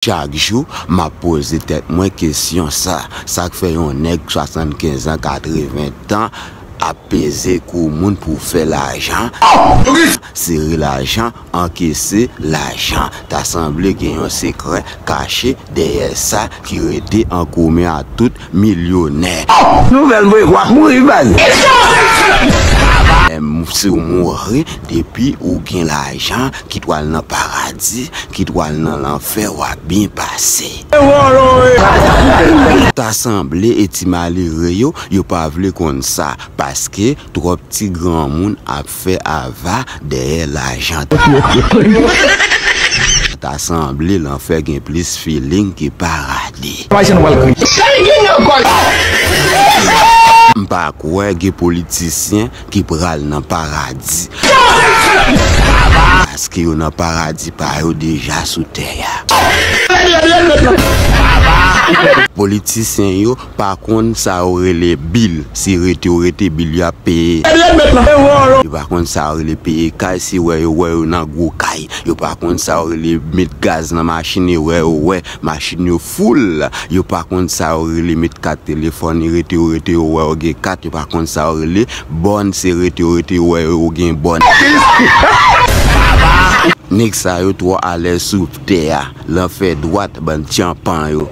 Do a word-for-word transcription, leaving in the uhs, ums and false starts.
Chak jou, m ap poze tèt mwen kesyon sa. Sa k fè yon nèg swasannkenz an, katreven tan ap peze kou moun pou fè lajan? Sere lajan, ankese lajan. Ta sanble gen yon sekrè kache dèyè sa ki rete an komen a tout milyonè. Nouvèl mwen, w ap mouri, baz. Menm si w mouri, depi ou gen lajan, kit w al nan paradi, kit w al nan lanfè, w ap byen pase. Ta sanble e ti malere yo, yo pa vle konn sa, paske twòp ti granmoun ap fè ava dèyè lajan. Ta sanble lanfè gen plis feeling ke paradi. M pa kwè gen politisyen ki pral nan paradi. Paske yo nan paradi pa yo deja sou tè a. Politisyen yo pa konn sa yo rele bil. Si rete yo rete, bil yo ap peye. Yo pa konn sa yo rele peye kay, si wè yo wè yo nan gwo kay. Yo pa konn sa yo rele met gaz nan machin, e wè yo wè machin yo full. Yo pa konn sa yo rele met kat telefòn, e rete yo rete yo wè yo gen kat. Yo pa konn sa yo rele bòn, se rete yo rete yo wè yo gen bòn. Nèg sa yo twò alèz sou tè a. Lanfè dwat, bann tyanpan yo.